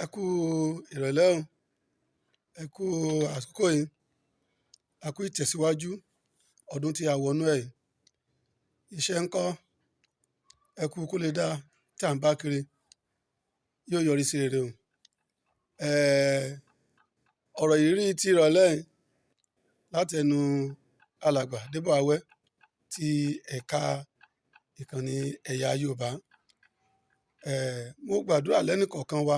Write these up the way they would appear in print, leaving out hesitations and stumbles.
Ẹ kú ìrọ̀lẹ́ o, ẹ kú àkókò yìí, a kú ìtẹ̀síwájú ọdún tí a wọnú ẹ̀ yìí. Iṣẹ́ ńkọ́? Ẹ kú kó lè dáa tí à ń bá kiri, yóò yọrí sí rere o. Ọ̀rọ̀ ìrírí ti ìrọ̀lẹ́ yìí láti ẹnu alàgbà Débọ̀ Awẹ́ ti ẹ̀ka ìkànnì ẹ̀yà Yorùbá. Mo gbàdúrà lẹ́nì kọ̀ọ̀kan wa,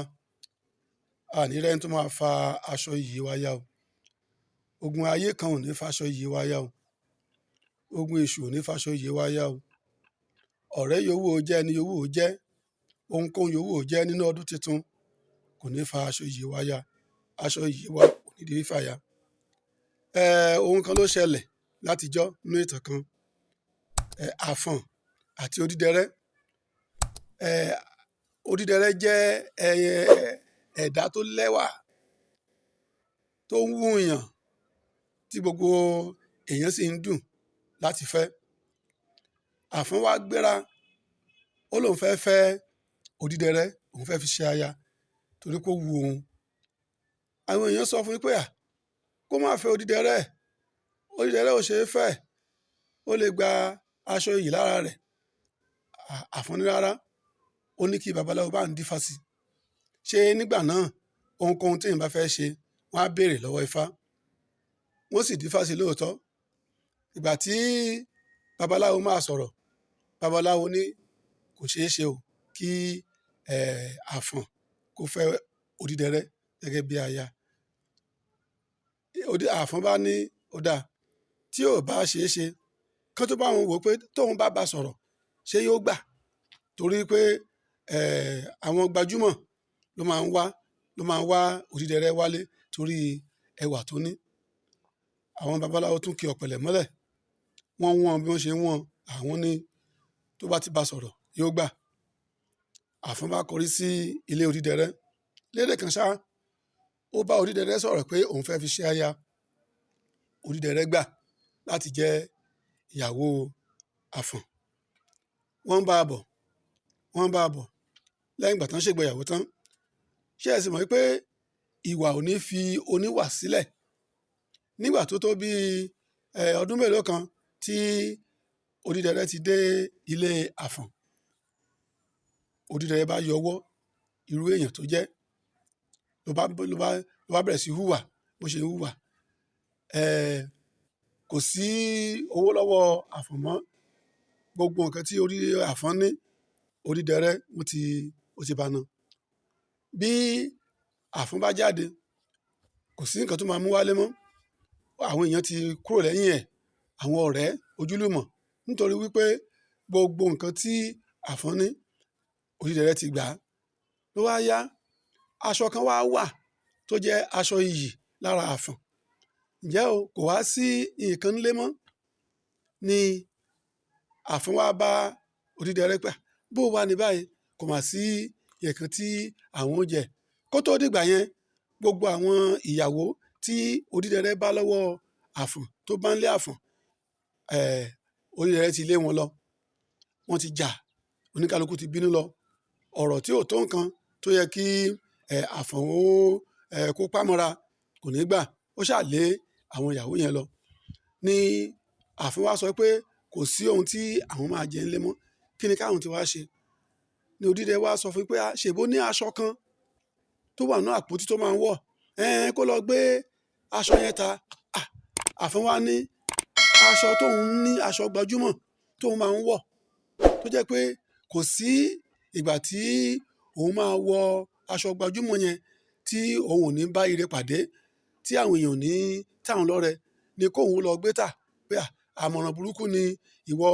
a ní rẹ́ni tó máa fa aṣọ iyì wa ya o. Ogun ayé kan ò ní fa aṣọ iyì wa ya o. Ogun èṣù ò ní fa aṣọ iyì wa ya o. Ọ̀rẹ́ yòówù ó jẹ́, ẹni yòówù ó jẹ́, ohunkóhun yòówù ó jẹ́ nínú ọdún tuntun kò ní fa aṣọ iyì wa ya. Aṣọ iyì wa kò ní di fífà ya. Ohun kan ló ṣẹlẹ̀ látijọ́ nínú ìtàn kan. Àfọ̀n àti odídẹrẹ́. Odídẹrẹ́ jẹ́ ẹyẹ ẹ̀dá tó lẹ́wà, tó ń wúyàn, tí gbogbo èèyàn sì ń dùn láti fẹ́. Àfọ̀n wá gbéra, ó lóun fẹ́ fẹ́ odídẹrẹ́, òun fẹ́ fi ṣe aya torí pé ó wu òun. Àwọn èèyàn sọ fún un pé à, kó má fẹ́ odídẹrẹ́, odídẹrẹ́ ò ṣe é fẹ́, ó lè gba aṣọ iyì lára rẹ̀. Àfọ̀n ní rárá, ó ní kí babaláwo bá ń dífá sí i. Ṣé nígbà náà ohunkóhun tí èèyàn bá fẹ́ ṣe, wọ́n á béèrè lọ́wọ́ Ifá. Wọ́n sì dífá sí i lóòótọ́. Ìgbà tí babaláwo máa sọ̀rọ̀, babaláwo ní kò ṣeé ṣe o kí Àfọ̀n kó fẹ́ odídẹrẹ́ gẹ́gẹ́ bí aya. Àfọ̀n bá ní ó dáa, tí ò bá ṣeé ṣe, kán tó bá òun wò pé tóun bá ba sọ̀rọ̀, ṣé yóò gbà? Torí pé àwọn gbajúmọ̀ ló máa ń wá, ló máa ń wá odídẹrẹ́ wálé torí ẹwà tó ní. Àwọn babaláwo tún ki ọ̀pẹ̀lẹ̀ mọ́lẹ̀. Wọ́n wọ́n bí wọ́n ṣe ń wọ́n, àwọn ní tó bá ti bá sọ̀rọ̀ yóò gbà. Àfọ̀n bá kọrí sí ilé odídẹrẹ́. Lédè kan ṣá, ó bá odídẹrẹ́ sọ̀rọ̀ pé òun fẹ́ fi ṣe aya. Odídẹrẹ́ gbà láti jẹ́ ìyàwó Àfọ̀n. Wọ́n ń bá a bọ̀, wọ́n ń bá a bọ̀. Lẹ́yìn ìgbà tán ṣègbéyàwó tán, ṣé ẹ sì mọ̀ wípé ìwà ò ní fi oníwà sílẹ̀? Nígbà tó tó bí ọdún mélòó kan tí odídẹrẹ́ ti dé ilé Àfọ̀n, odídẹrẹ́ bá yọwọ́ irú èèyàn tó jẹ́, ló bá ló bá ló bá bẹ̀rẹ̀ sí hùwà bó ṣe ń hùwà. Kò sí owó lọ́wọ́ Àfọ̀n mọ́. Gbogbo nǹkan tí orí Àfọ̀n ní, odídẹrẹ́ ó ti bá ná. Bí Àfọ̀n bá jáde, kò sí nǹkan tó máa mú wálé mọ́. Àwọn èèyàn ti kúrò lẹ́yìn ẹ̀, àwọn ọ̀rẹ́, ojúlùmọ̀, nítorí wípé gbogbo nǹkan tí Àfọ̀n ní, odídẹrẹ́ ti gbà á. Ló wá yá, aṣọ kan wá wà tó jẹ́ aṣọ iyì lára Àfọ̀n. Ǹjẹ́ o, kò wá sí nǹkan nílé mọ́ ni Àfọ̀n wá bá odídẹrẹ́ pé, bó wà ní báyìí, kò mà sí nǹkan tí àwọn ó jẹ. Kó tó dìgbà yẹn, gbogbo àwọn ìyàwó tí odídẹrẹ́ bá lọ́wọ́ Àfọ̀n tó bá ń lé Àfọ̀n, odídẹrẹ́ ti lé wọn lọ. Wọ́n ti jà, oníkálukú ti bínú lọ. Ọ̀rọ̀ tí ò tó nǹkan tó yẹ kí Àfọ̀n ó kó pamọ́ra kò ní gbà. Ó ṣà lé àwọn ìyàwó yẹn lọ. Ni Àfọ̀n wá sọ pé kò sí ohun tí àwọn máa jẹ nílé mọ́. Kí ni káwọn ti wá ṣe? Ni odídẹrẹ́ wá sọ fún un pé, ṣèbó ní aṣọ kan tó wà nínú àpótí tó máa ń wọ̀. Kó lọ gbé aṣọ yẹn ta. Àfọ̀n wá ní aṣọ tóun ní, aṣọ gbajúmọ̀ tóun máa ń wọ̀, tó jẹ́ pé kò sí ìgbà tí òun máa wọ aṣọ gbajúmọ̀ yẹn tí òun ò ní bá ire pàdé, tí àwọn èèyàn ò ní tà òun lọ́rẹ, ni kóun lọ gbé tà. Pé à, àmọ̀ràn burúkú ni ìwọ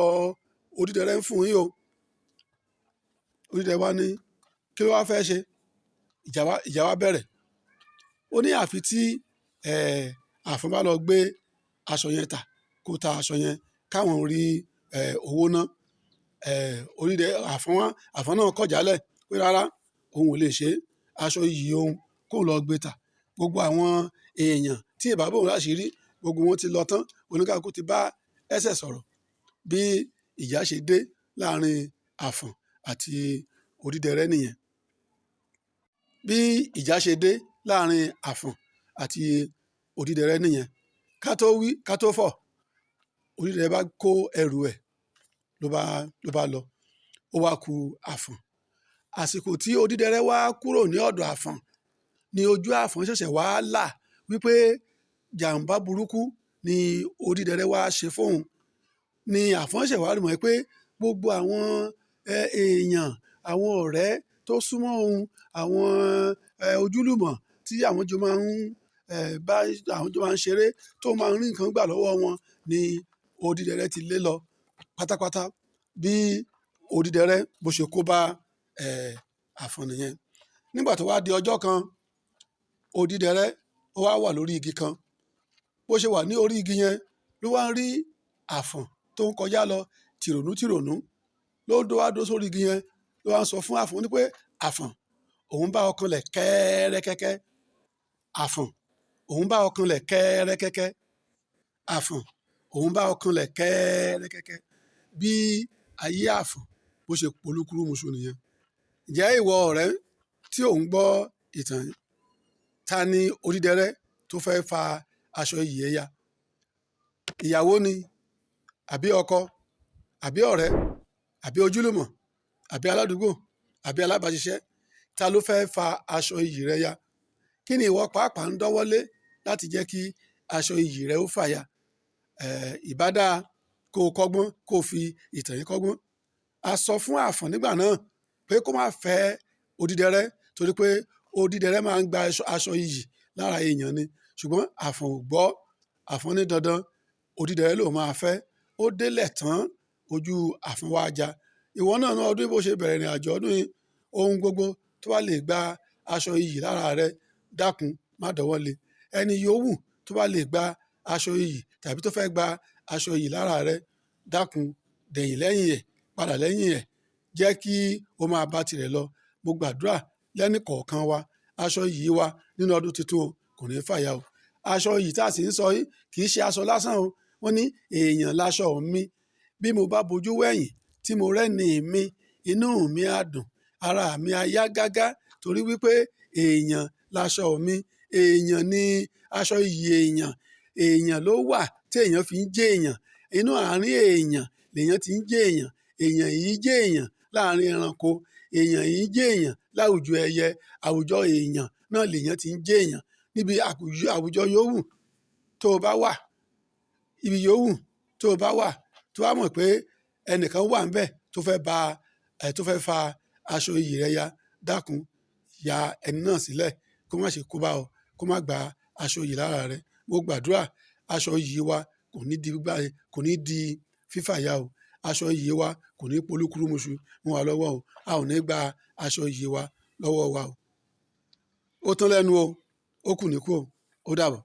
odídẹrẹ́ ń fún yín o. Odídẹrẹ́ wá ní kí ló wá fẹ́ ṣe? Ìjà wá bẹ̀rẹ̀. Ó ní àfi tí Àfọ̀n bá lọ gbé aṣọ yẹn tà, kó ta aṣọ yẹn káwọn rí owó ná. Odídẹrẹ́, Àfọ̀n náà kọ̀ jálẹ̀ pé rárá, òun ò lè ṣe é. Aṣọ iyì òun kóun lọ gbé tà. Gbogbo àwọn èèyàn tí ìbá bò òun láṣìírí, gbogbo wọn ti lọ tán. Oníkálukú ti bá ẹsẹ̀ sọ̀rọ̀. Bí ìjà ṣe dé láàrin Àfọ̀n àti odídẹrẹ́ nìyẹn. Bí ìjà ṣe dé láàrin Àfọ̀n àti Odídẹrẹ́ nìyẹn. Ká tó wí ká tó fọ̀, Odídẹrẹ́ bá kó ẹrù ẹ̀ ló bá lọ. Ó wá ku Àfọ̀n. Àsìkò tí Odídẹrẹ́ wá kúrò ní ọ̀dọ̀ Àfọ̀n ni ojú Àfọ̀n ṣẹ̀ṣẹ̀ wá là wípé jàǹbá burúkú ni Odídẹrẹ́ wá ṣe fóun. Ni Àfọ̀n ṣẹ̀ wá mọ̀ pé gbogbo àwọn èèyàn, àwọn ọ̀rẹ́ tó súnmọ́ òun, àwọn ojúlùmọ̀ tí àwọn jọ máa ń bá àwọn jọ máa ń ṣeré, tó máa ń rí nǹkan gbà lọ́wọ́ wọn ni Odídẹrẹ́ ti lé lọ pátápátá. Bí Odídẹrẹ́ bó ṣe kó bá Àfọ̀n nìyẹn. Nígbà tó wá di ọjọ́ kan, Odídẹrẹ́ ó wá wà lórí igi kan. Bó ṣe wà ní orí igi yẹn ló wá ń rí Àfọ̀n tó ń kọjá lọ tìrònú tìrònú. Ló wá dó sórí igi yẹn, ló wá ń sọ fún Àfọ̀n ní pé Àfọ̀n, òun bá ọkàn lẹ̀ kẹ́ẹ́rẹ́kẹ́kẹ́. Àfọ̀n, òun bá ọkàn lẹ̀ kẹ́ẹ́rẹ́kẹ́kẹ́. Àfọ̀n, òun bá ọkàn lẹ̀ kẹ́ẹ́rẹ́kẹ́kẹ́. Bí ayé Àfọ̀n bó ṣe polúkúrúmuṣu nìyẹn. Ǹjẹ́ ìwọ ọ̀rẹ́ tí ò ń gbọ́ ìtàn yìí, ta ni Odídẹrẹ́ tó fẹ́ fa aṣọ iyì ẹ ya? Ìyàwó ni, àbí ọkọ, àbí ọ̀rẹ́, àbí ojúlùmọ̀, àbí aládùúgbò, àbí alábàáṣiṣẹ́? Ta ló fẹ́ fa aṣọ iyì rẹ ya? Kí ni ìwọ pàápàá ń dọ́wọ́lé láti jẹ́ kí aṣọ iyì rẹ ó fàya? Ìbá dáa kó o kọ́gbọ́n, kó o fi ìtàn yìí kọ́gbọ́n. A sọ fún Àfọ̀n nígbà náà pé kó má fẹ́ Odídẹrẹ́ torí pé Odídẹrẹ́ máa ń gba aṣọ iyì lára èèyàn ni. Ṣùgbọ́n Àfọ̀n ò gbọ́. Àfọ̀n ní dandan Odídẹrẹ́ ló máa fẹ́. Ó délẹ̀ tán, ojú Àfọ̀n wá já. Ìwọ náà ní ọdún bó ṣe bẹ̀rẹ̀ ìrìn àjò ọdún yìí, ohun gbogbo tó bá lè gba aṣọ iyì lára rẹ, dákun má dọwọ́ lé. Ẹni yòówù tó bá lè gba aṣọ iyì tàbí tó fẹ́ gba aṣọ iyì lára rẹ, dákun dẹ̀yìn lẹ́yìn ẹ̀, padà lẹ́yìn ẹ̀, jẹ́ kí ó máa bá tirẹ̀ lọ. Mo gbàdúrà lẹ́nì kọ̀ọ̀kan wa, aṣọ iyì wa nínú ọdún tuntun o kò ní fàya o. Aṣọ iyì tí a sì ń sọ yìí kì í ṣe aṣọ lásán o. Wọ́n ní èèyàn láṣọ mi. Bí mo bá bojú wẹ̀yìn tí mo rẹ́ni mi, inú mi á dùn, ara mi á yá gágá torí wípé èèyàn láṣọ mi. Èèyàn ni aṣọ iyì èèyàn. Èèyàn ló wà tí èèyàn fi ń jẹ́ èèyàn. Inú àárín èèyàn lèèyàn ti ń jẹ́ èèyàn. Èèyàn yìí jẹ́ èèyàn láàrin ẹranko. Èèyàn yìí jẹ́ èèyàn láwùjọ ẹyẹ. Àwùjọ èèyàn náà lèèyàn ti ń jẹ́ èèyàn. Níbi àwùjọ yòówù tó o bá wà, ibi yòówù tó o bá wà, tó bá mọ̀ pé ẹnìkan wà níbẹ̀ tó fẹ́ ba tó fẹ́ fa aṣọ iyì rẹ ya, dákun ya ẹni náà sílẹ̀ kó má ṣe kó bá ọ, kó má gba aṣọ iyì lára rẹ. Mo gbàdúrà aṣọ iyì wa kò ní di gbígbà, kò ní di fífàya o. Aṣọ iyì wa kò ní polúkúrúmuṣu mọ́ wa lọ́wọ́ o. A ò ní gba aṣọ iyì wa lọ́wọ́ wa o. Ó tán lẹ́nu o, ó kù níkù o. Ó dàbọ̀.